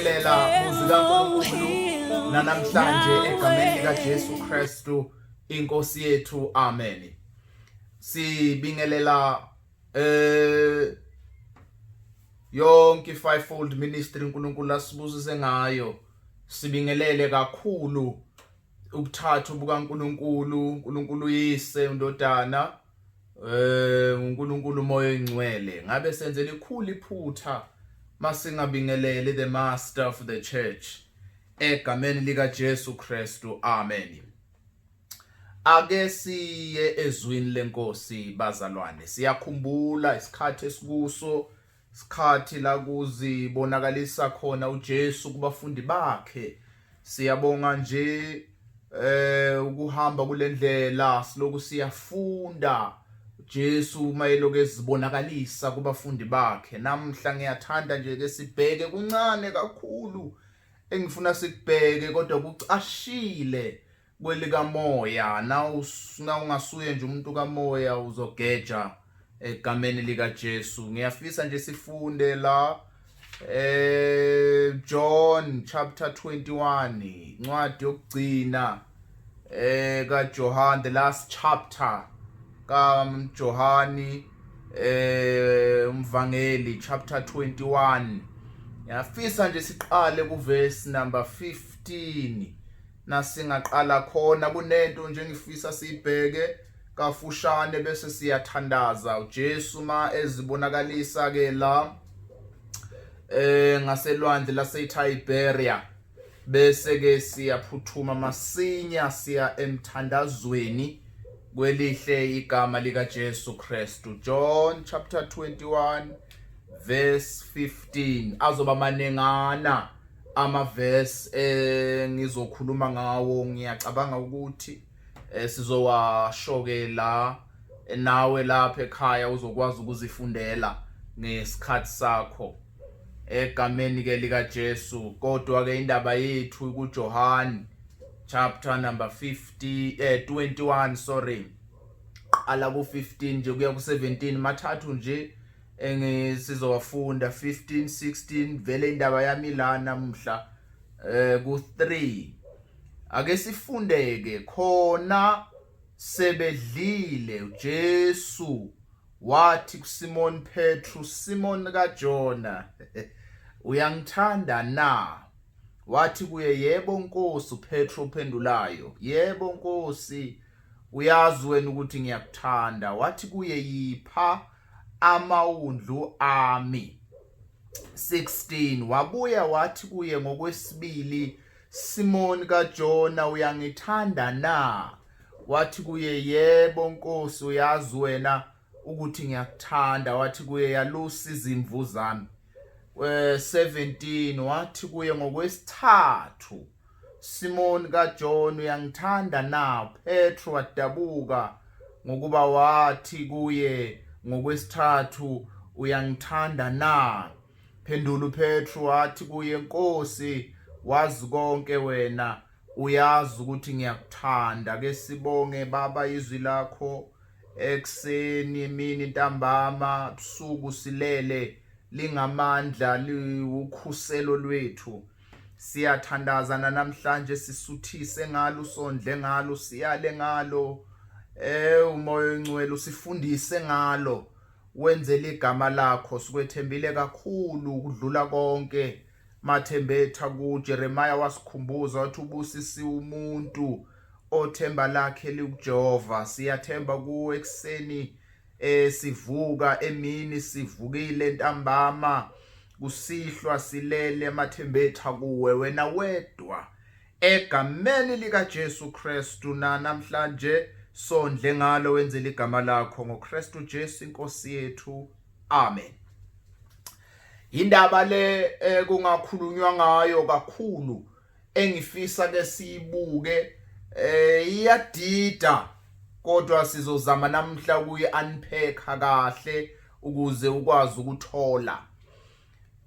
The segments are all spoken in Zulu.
Siyakubingelela muzi kaNkulunkulu nanamhlanje egameni likaJesu Kristu inkosi yethu, amen. Sibingelela yonke fivefold ministry uNkulunkulu asibusise ngayo. Sibingelele kakhulu ubuthathu bukaNkulunkulu, uNkulunkulu uYise, uNdodana, uNkulunkulu uMoya oNgcwele. Ngabe senze likhulu iphutha masingabingeleli the master of the church egameni lika Jesu Kristu, amen. Ake siye ezwini lenkosi bazalwane. Siyakhumbula isikhathi esikuso, isikhathi la kuzibonakalisa khona uJesu kubafundi bakhe. Siyabonga nje ukuhamba kulendlela siloku siyafunda Jesu uma eloku ezibonakalisa kubafundi bakhe. Namhla ngiyathanda nje ke sibheke kuncane kakhulu engifuna sikubheke, kodwa kucashile kwelikamoya. Nawungasuye nje umuntu kamoya uzogeja egameni likaJesu. Ngiyafisa nje sifunde la John chapter 21, incwadi yokugcina kaJohn, the last chapter kaJohani umvangeli, chapter 21. Ngiyafisa nje siqale kuverse number 15. Nasingaqala khona, kunento nje ngifisa siyibheke kafushane bese siyathandaza. uJesu ma ezibonakalisa ke la ngaselwandle laseTiberia, bese ke siyaphuthuma masinya siya emthandazweni kwelihle igama lika Jesu Kristu. John chapter 21 verse 15. Azoba manengana amavesi engizokhuluma ngawo, ngiyacabanga ukuthi sizowasho ke la, nawe lapha ekhaya uzokwazi ukuzifundela ngesikhathi sakho egameni ke lika Jesu. Kodwa ke indaba yethu kuJohn chapter number 50 21, sorry, qala ku 15 nje kuya ku 17, mathathu nje engisizowafunda, 15 16. Vele indaba yami la namuhla ku 3. Ake sifundeke khona. Sebedlile, uJesu wathi kuSimon Petru, Simon kaJona, uyangithanda na? Wathi kuye, yebo Nkosi. uPetru uphendulayo, yebo Nkosi, uyazi wena ukuthi ngiyakuthanda. Wathi kuye, yipha amawundlu ami. 16 Wabuya wathi kuye ngokwesibili, Simon kaJona, uyangithanda na? Wathi kuye, yebo Nkosi, uyazi wena ukuthi ngiyakuthanda. Wathi kuye, yalusa izimvu zami. 17 Wathi kuye ngokwesithathu, Simon kaJohn, uyangithanda na? Petro wadabuka ngokuba wathi kuye ngokwesithathu, uyangithanda na? Phendula uPetro wathi kuye, Nkosi, wazi konke wena, uyazi ukuthi ngiyakuthanda. Ke sibonge Baba izwi lakho ekuseni, emini, ntambama, busuku silele, lingamandla, liwukhuselo lwethu. Siyathandaza namhlanje, sisuthise ngalo, usondle ngalo, siyale ngalo, uMoya oNgcwele usifundise ngalo, wenzele igama lakho. Sikwethembile kakhulu ukudlula konke. Mathembetha kuJeremiah wasikhumbuza wathi ubusisiwe umuntu othemba lakhe likuJehova. Siyathemba kuwe ekuseni, sivuka emini, sivukile ntambama, kusihlwa silele, amathembetha kuwe wena wedwa egameni lika Jesu Kristu. Na namhlanje sondle ngalo, wenzele igama lakho ngoKristu Jesu inkosi yethu, amen. Indaba le kungakhulunywa ngayo kakhulu engifisa ke siyibuke, iyadida, kodwa sizozama namhla ukuyi unpack kahle ukuze ukwazi ukuthola.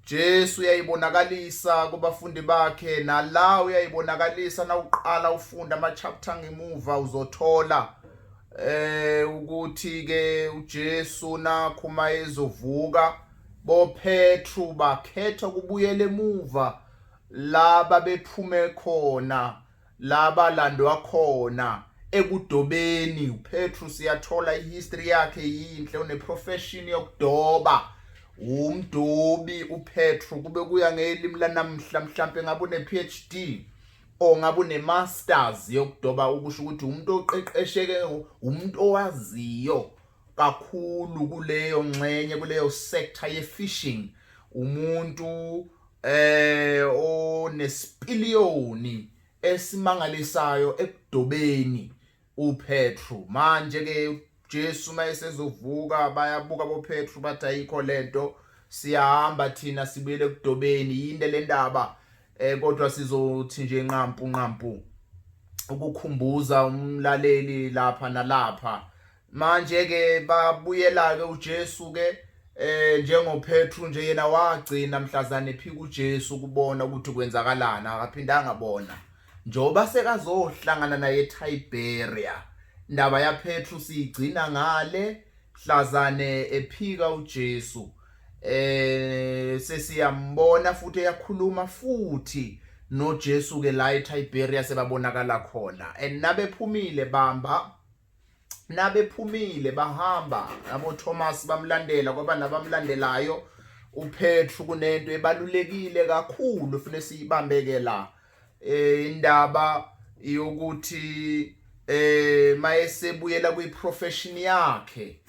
Jesu uyayibonakalisa kubafundi bakhe, nala uyayibonakalisa. Nawuqala ufunda ama chapter ngemuva uzothola ukuthi ke uJesu nakho uma ezovuka, boPetru bakhetha ukubuyela emuva. laba bephume khona labalandwa khona ekudobeni. uPetru siyathola ihistory yakhe yinhle, uneprofession yokudoba, umdobi uPetru. Kube kuya ngelimi lanamhla mhlambe ngabe une PhD or ngabe une masters yokudoba, ukusho ukuthi umuntu oqeqesheke, umuntu owaziyo kakhulu kuleyo ngxenye, kuleyo sector ye fishing, umuntu onesipiliyoni esimangalisayo ekudobeni uPetru. Manje ke Jesu mayesezovuka bayabuka boPetru bathi ayikho lento, siyahamba thina sibuyele ekudobeni, yinde le ndaba. Kodwa sizothi nje nqampu nqampu ukukhumbuza umlaleli lapha nalapha. Manje ke babuyela ke uJesu ke njengoPetru nje, yena wagcina mhlazane ephika uJesu ukubona ukuthi kwenzakalana, akaphindanga bona njengoba sekazohlangana naye eTiberia. Indaba yaPetru siyigcina ngale mhlazane ephika uJesu, sesiyambona futhi eyakhuluma futhi noJesu ke la eTiberia sebabonakala khona. And nabephumile bamba, nabephumile bahamba abo Thomas bamlandela, kwaba nabamlandelayo uPetru. Kunento ebalulekile kakhulu ufune siyibambeke la, indaba yokuthi mayesebuyela kwi-profession yakhe,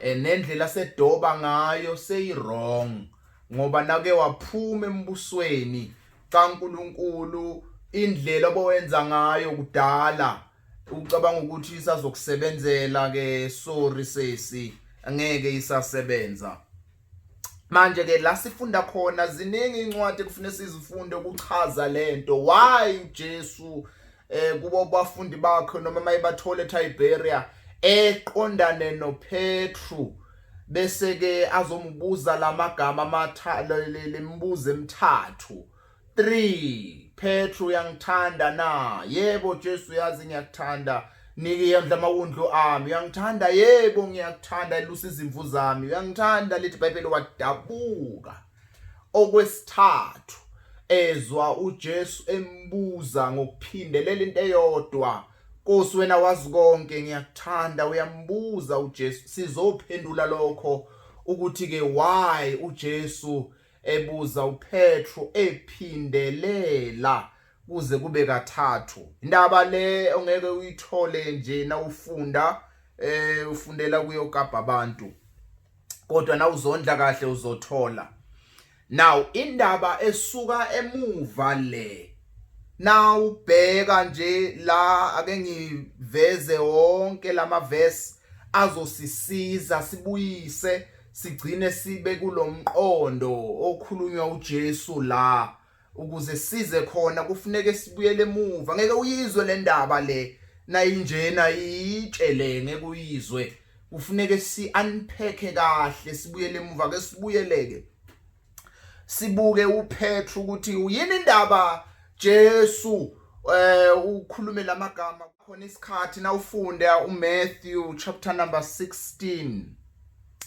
nendlela sedoba ngayo seyi wrong, ngoba nake waphuma embusweni kaNkuluNkulu, indlela obowenza ngayo kudala ucabanga ukuthi isazokusebenzela ke, sorry sesi, angeke isasebenza. Manje ke la sifunda khona ziningi incwadi kufanele sizifunde ukuchaza lento, why uJesu kubo bafundi bakhe noma mayebathola eTiberia eqondane noPetru, bese ke azombuza lamagama amatha lembuzo emithathu. 3 Petru, uyangithanda na? Yebo Jesu, yazi ngiyakuthanda. Niki yondla amawundlu ami. Uyangithanda? Yebo ngiyakuthanda, elusa izimvu zami. Uyangithanda? Lithi iBhayibheli wadabuka okwesithathu ezwa uJesu embuza ngokuphindelela into eyodwa. Nkosi, wena wazi konke, ngiyakuthanda. Uyambuza uJesu, sizophendula lokho ukuthi ke why uJesu ebuza uPetru ephindelela kuze kube kathathu. Indaba le ongeke uyithole nje nawufunda, ufundela kuyokabha abantu, kodwa nawuzondla kahle uzothola. Now indaba esuka emuva le, nawubheka nje la, ake ngiveze wonke lama verse azosisiza sibuyise sigcine sibe kulomqondo okhulunywa uJesu la. Ukuze size khona kufuneke sibuyele emuva. Ngeke uyizwe le ndaba le nayinjena, iyitshele, ngeke uyizwe. Kufuneke si unpack kahle, sibuyele emuva ke, sibuyeleke sibuke uPetru ukuthi uyini indaba Jesu ukhulume lamagama khona. Isikhathi nawufunda uMatthew chapter number 16,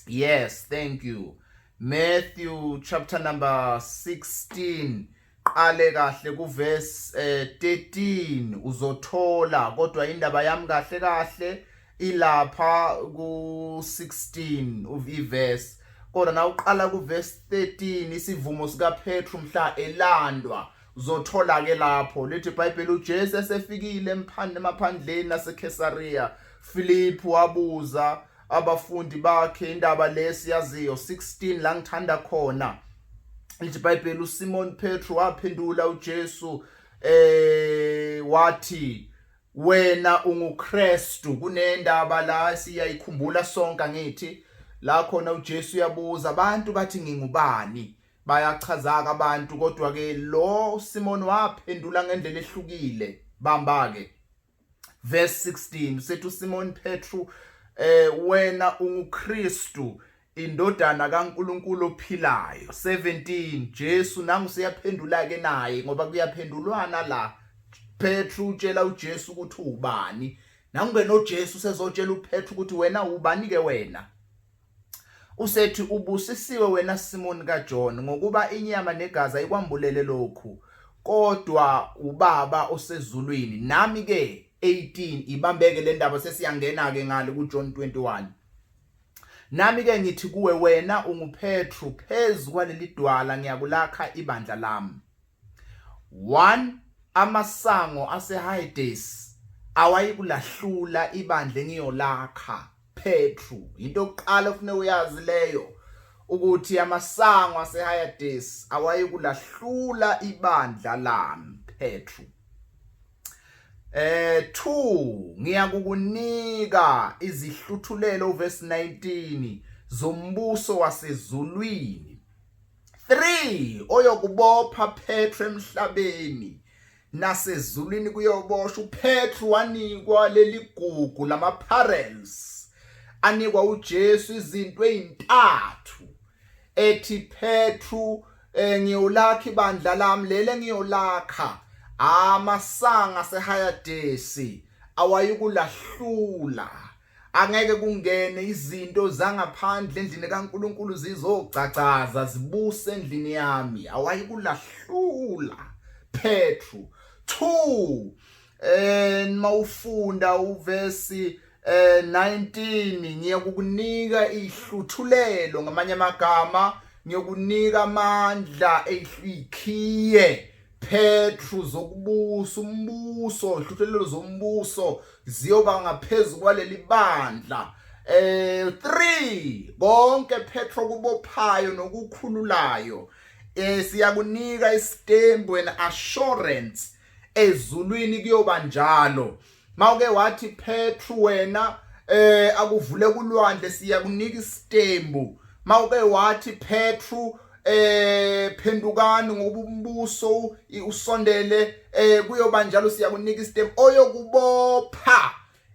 yes, thank you, Matthew chapter number 16, qale kahle kuverse 13 uzothola, kodwa indaba yami kahle kahle ilapha ku 16 iverse, kodwa na uqala ku verse 13, isivumo sika Petru mhla elandwa, uzothola ke lapho. Lithi iBhayibheli uJesu esefikile emaphandleni aseCaesarea Philip, wabuza abafundi bakhe indaba lesi yaziyo. 16 la ngithanda khona, lithi iBhayibheli uSimon Petru waphendula uJesu wathi, "Wena unguKristu." Kunendaba la siyayikhumbula sonke, ngithi la khona uJesu uyabuza abantu, bathi ngingubani? Bayachazaka abantu, kodwa ke lo Simon waphendula ngendlela ehlukile. Bamba ke verse 16, usethi uSimon Petru, "Wena unguKristu, indodana kaNkuluNkulu ophilayo." 17 Jesu nangu siyaphendula ke naye, ngoba kuyaphendulwana la. Petru utshela uJesu ukuthi ubani, nangu ke noJesu sezotshela uPetru ukuthi wena ubani ke wena. Usethi, "Ubusisiwe wena Simon kaJohn, ngokuba inyama negazi ayikwambulele lokhu, Kodwa ubaba osezulwini. Nami ke 18 ibambeke le ndaba, sesiyangena ke ngale kuJohn 21. Nami ke ngithi kuwe, wena unguPetru, phezu kwaleli dwala ngiyakulakha ibandla lami. 1 Amasango aseHades awayikulahlula ibandla engiyolakha, Petru. Into yokuqala ofuneka uyazi leyo, ukuthi amasango aseHades awayikulahlula ibandla lami, Petru. 2 Ngiyakukunika izihluthulelo, verse 19, zombuso wasezulwini. 3 Oyokubopha, Petru, emhlabeni nasezulwini kuyoboshwa. UPetru wanikwa leli gugu lama-parents anikwa uJesu, izinto ezintathu, ethi Petru, ngiyolakha ibandla lami, lele ngiyolakha, amasanga aseHayadesi awayikulahlula, angeke kungene izinto zangaphandle endlini kaNkuluNkulu zizogcagcaza zibuse endlini yami, awayikulahlula, Petru. 2 Mawufunda uvesi 19, ngiyakukunika ihluthulelo, ngamanye amagama ngiyokunika amandla eyikhiye, Petru, zokubusa umbuso, ihluthulelo zombuso ziyoba ngaphezulu kwaleli bandla. 3 Konke, Petro, kubophayo nokukhululayo, siyakunika isitembu and assurance, ezulwini kuyoba njalo. Mawuke wathi, Petru, wena akuvule kulwandle, siyakunika isitembu. Mawuke wathi, Petru, phendukani ngoba umbuso usondele, kuyoba njalo, siyakunika isitembu. Oyokubopha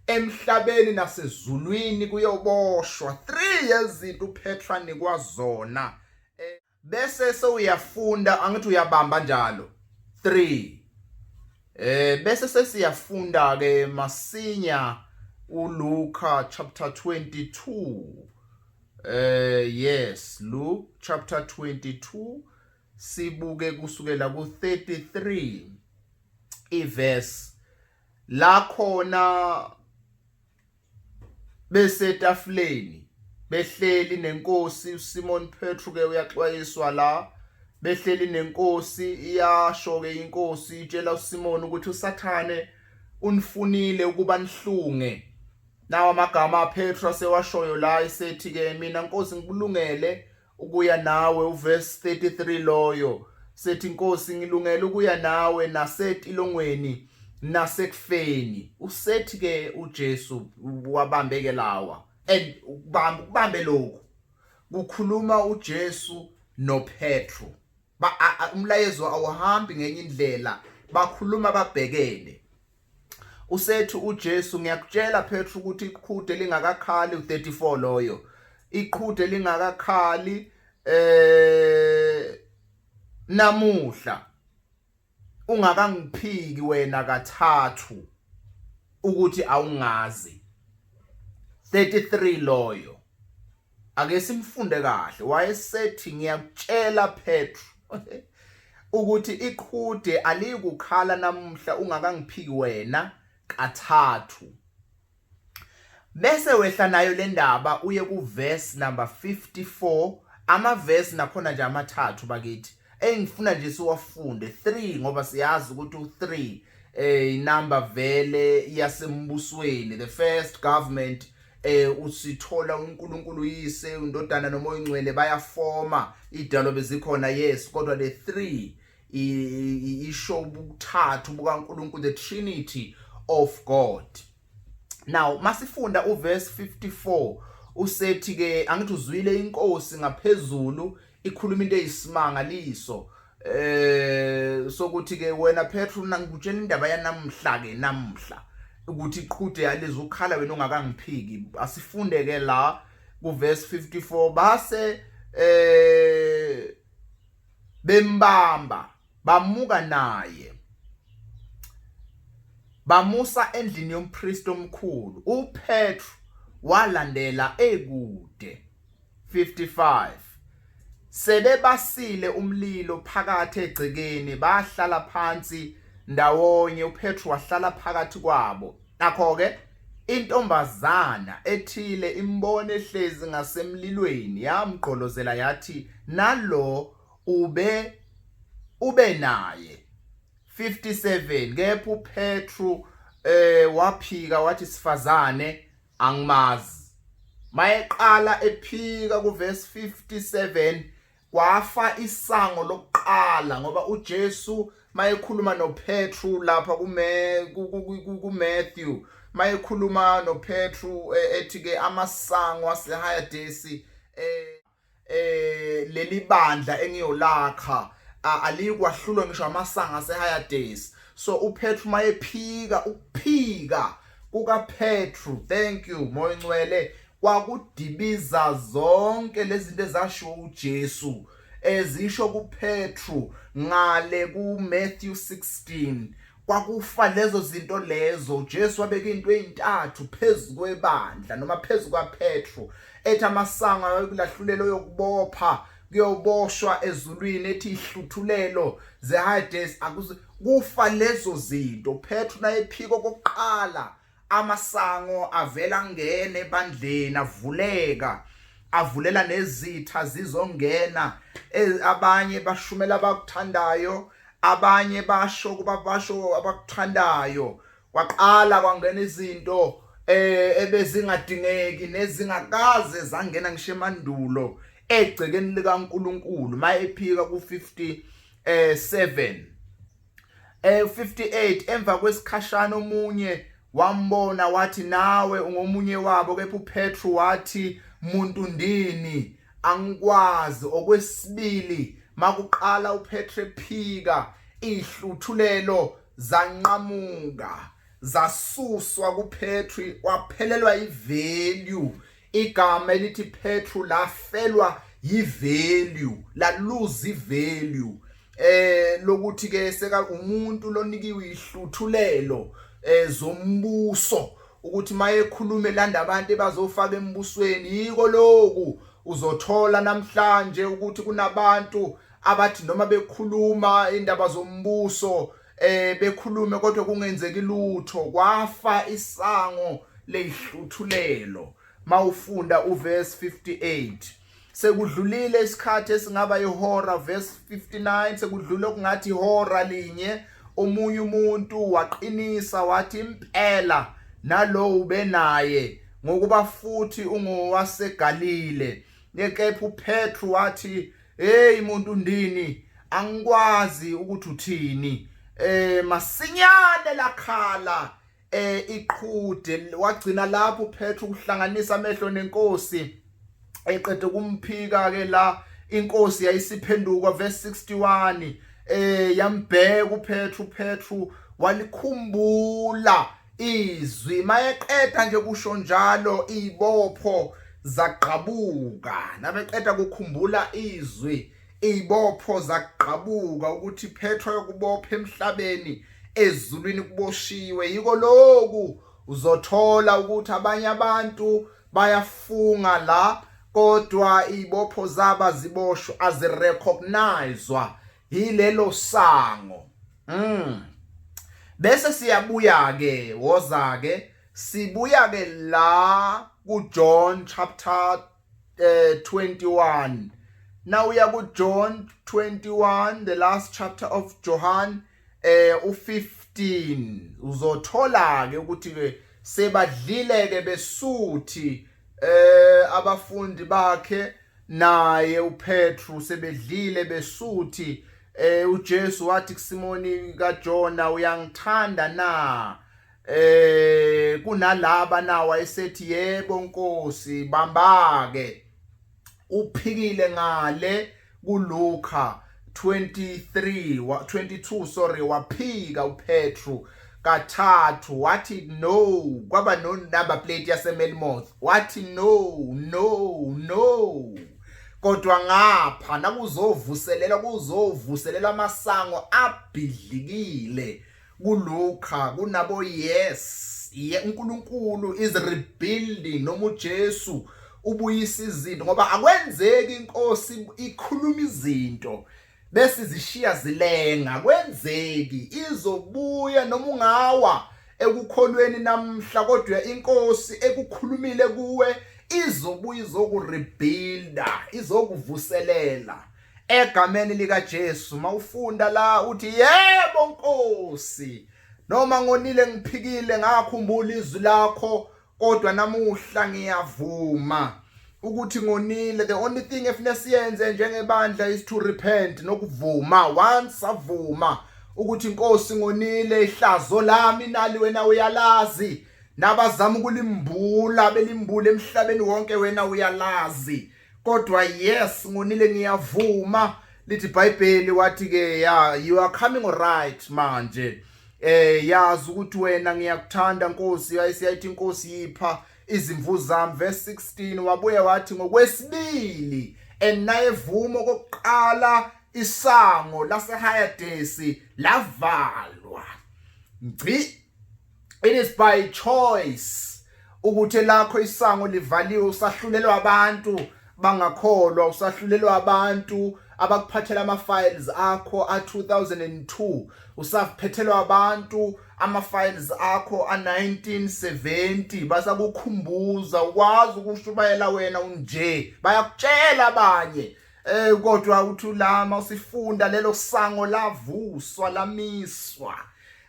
emhlabeni nasezulwini kuyoboshwa. 3 yezinto uPetru anikwa zona. Bese sewuyafunda, angithi uyabamba njalo 3. Bese sesiyafunda ke masinya uLuka chapter 22. Yes, Luke chapter 22, sibuke kusukela ku 33 iverse la khona besetafuleni behleli nenkosi. uSimon Petru ke uyaxwayiswa la, behleli nenkosi, iyasho ke inkosi, itshela uSimon ukuthi uSathane unifunile ukuba nihlunge. Nawo amagama aPetru asewashoyo la, esethi ke, mina Nkosi ngikulungele ukuya nawe, uverse 33 loyo, sethi Nkosi ngilungele ukuya nawe nasetilongweni nasekufeni. Usethi ke uJesu, wabambeke lawa and ukubamba ukubambe lokhu kukhuluma uJesu noPetru, umlayezo awuhambi ngenye indlela, bakhuluma babhekene. Usethi uJesu, ngiyakutshela Petru ukuthi iqhude lingakakhali, u34 loyo, iqhude lingakakhali namuhla, ungakangiphiki wena kathathu ukuthi awungazi. 33 loyo, ake simfunde kahle. Wayesethi, ngiyakutshela Petru ukuthi iqhude alikukhala namuhla ungakangiphiki wena kathathu. Bese wehla nayo le ndaba uye ku verse number 54, ama verse nakhona nje amathathu bakithi engifuna nje siwafunde, 3, ngoba siyazi ukuthi u3 inumber vele yasembusweni, the first government. Usithola uNkulunkulu uyise, undodana noMoya oNgcwele, bayafoma idalo bezikhona, yes, kodwa le 3 isho ubuthathu bukaNkulunkulu, the Trinity of God. Now masifunda uverse 54, usethi ke, angithi uzwile inkosi ngaphezulu ikhuluma into eyisimangaliso sokuthi ke wena Petru, ngikutshela indaba yanamhla ke namhla ukuthi iqhude alizukhala wena ungakangiphiki. Asifunde ke la ku verse 54. Base bembamba, bamuka naye, bamusa endlini yompriest omkhulu. uPetru walandela ekude. 55. Sebebasile umlilo phakathi egcekeni bahlala phansi ndawonye uPetru wahlala phakathi kwabo. Nakho-ke intombazana ethile imbone ehlezi ngasemlilweni yamgqolozela yathi nalo ube ube naye. 57 kepha uPetru waphika wathi sifazane angimazi. Mayeqala ephika kuverse 57 kwafa isango lokuqala ngoba uJesu mayekhuluma noPetru lapha kuMatthew mayekhuluma noPetru ethi ke amasango aseHayadesi leli bandla engiyolakha alikwahlulwa ngisho amasango aseHayadesi. So uPetru mayephika ukuphika kukaPetru, thank you Moya Ongcwele, kwakudibiza zonke lezi zinto ezashiwo uJesu ezisho kuPetru ngale kuMatthew 16. Kwakufa lezo zinto lezo. uJesu wabeka into ezintathu phezu kwebandla noma phezu kwaPetru, ethi amasango ayokulahlulela oyokubopha kuyoboshwa ezulwini, ethi ihluthulelo zeHades akuze kufa lezo zinto. Petru nayephika okokuqala, amasango avela angena ebandleni, avuleka, avulela nezitha zizongena. Abanye bashumela abakuthandayo, abanye basho kuba basho abakuthandayo. Kwaqala kwangena izinto ebezingadingeki nezingakaze zangena ngisho emandulo egcekeni likaNkuluNkulu. Mayephika ku-57 58 emva kwesikhashana omunye wambona wathi nawe ungomunye wabo, kepha uPetru wathi muntu ndini angikwazi. Okwesibili makuqala uPetru ephika, ihluthulelo zanqamuka zasuswa kuPetru, waphelelwa ivalue. Igama elithi Petru lafelwa yivalue, laluza ivalue lokuthi ke seka umuntu lonikiwe ihluthulelo zombuso ukuthi mayekhuluma elanda abantu ebazofaka embusweni. Yiko lokhu uzothola namhlanje ukuthi kunabantu abathi noma bekhuluma indaba zombuso bekhulume kodwa kungenzeki lutho. Kwafa isango leyihluthulelo. Mawufunda uverse 58, sekudlulile isikhathi esingaba ihora. Verse 59, sekudlule okungathi ihora linye, omunye umuntu waqinisa wathi impela nalowo ubenaye, ngokuba futhi ungowaseGalile. Kepha uPetru wathi, hey muntu ndini, angikwazi ukuthi uthini. Masinyane lakhala iqhude. Wagcina lapho uPetru ukuhlanganisa amehlo nenkosi eqede kumphika ke la inkosi yayisiphenduka. Verse 61, yambheka uPetru, uPetru walikhumbula izwi. Mayeqeda nje kusho njalo, izibopho zagqabuka. Nabeqeda kukhumbula izwi, izibopho zagqabuka, ukuthi Petro yokubopha emhlabeni ezulwini kuboshiwe. Yiko lokhu uzothola ukuthi abanye abantu bayafunga la, kodwa izibopho zaba ziboshwa, azirecognizwa yilelo sango. Bese siyabuya ke, woza ke sibuya ke la ku John chapter 21. Now uya ku John 21, the last chapter of Johann, u15, uzothola ke ukuthi ke sebadlile ke besuthi abafundi bakhe naye uPetru, sebedlile besuthi, uJesu wathi kuSimoni kaJona, uyangithanda na kunalaba na? Wayesethi, yebo Nkosi. Bamba ke, uphikile ngale kuLuka 23 22, sorry, waphika uPetru kathathu, wathi no, kwaba no number plate yaseMelmoth, wathi no, no, no. Kodwa ngapha nakuzovuselela, kuzovuselela amasango abhidlikile kuLuka, kunabo yes, ye uNkulunkulu is rebuilding, noma uJesu Ubuyisa izinto ngoba akwenzeki inkosi ikhuluma izinto bese zishiya zilenga kwenzeki izobuya noma ungawa ekukholweni namhla kodwa inkosi ekukhulumile kuwe izobuya izokurebuilda izokuvuselela egameni likaJesu. Mawufunda la uthi yebo Nkosi, noma ngonile ngiphikile ngakhumbula izwi lakho, kodwa namuhla ngiyavuma ukuthi ngonile. The only thing efuna siyenze njengebandla is to repent nokuvuma. Once avuma ukuthi inkosi ngonile, ihlazo lami nali wena uyalazi, nabazama ukulimbula belimbula emhlabeni wonke wena uyalazi, kodwa yes ngonile ngiyavuma. Lithi iBhayibheli wathi ke ya you are coming right manje, yazi ukuthi wena ngiyakuthanda Nkosi. Yayisiyayithi inkosi yipha izimvu zami. Verse 16 wabuye wathi ngokwesibili and nayevuma okokuqala isango laseHayadesi lavalwa ngci. It is by choice ukuthi lakho isango livaliwe, usahlulelwa abantu bangakholwa, usahlulelwa abantu abakuphathela ama files akho a 2002, usaphethelwa abantu ama files akho a 1970, basakukhumbuza ukwazi ukushumayela wena unje, bayakutshela abanye kodwa uthi lama usifunda lelo sango lavuswa lamiswa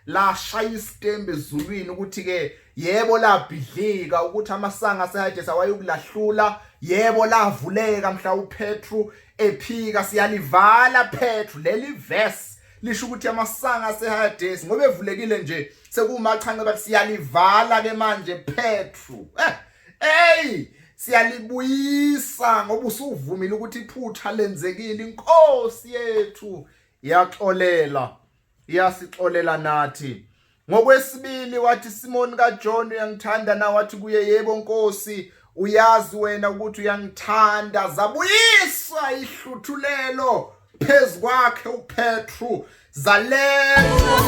lashaya isitembu ezulwini ukuthi ke yebo labhidlika ukuthi amasango aseHades awayukulahlula, yebo lavuleka mhla uPetru ephika. Siyalivala Petru leli verse lisho ukuthi amasango aseHades ngoba evulekile nje sekumachange bathi siyalivala ke manje Petru, hey siyalibuyisa ngoba usuvumile ukuthi iphutha lenzekile. Inkosi yethu yaxolela, iyasixolela nathi. Ngokwesibili wathi Simon kaJohn uyangithanda na? Wathi kuye yebo Nkosi, uyazi wena ukuthi uyangithanda. Zabuyiswa ihluthulelo phezu kwakhe uPetru zalethwa.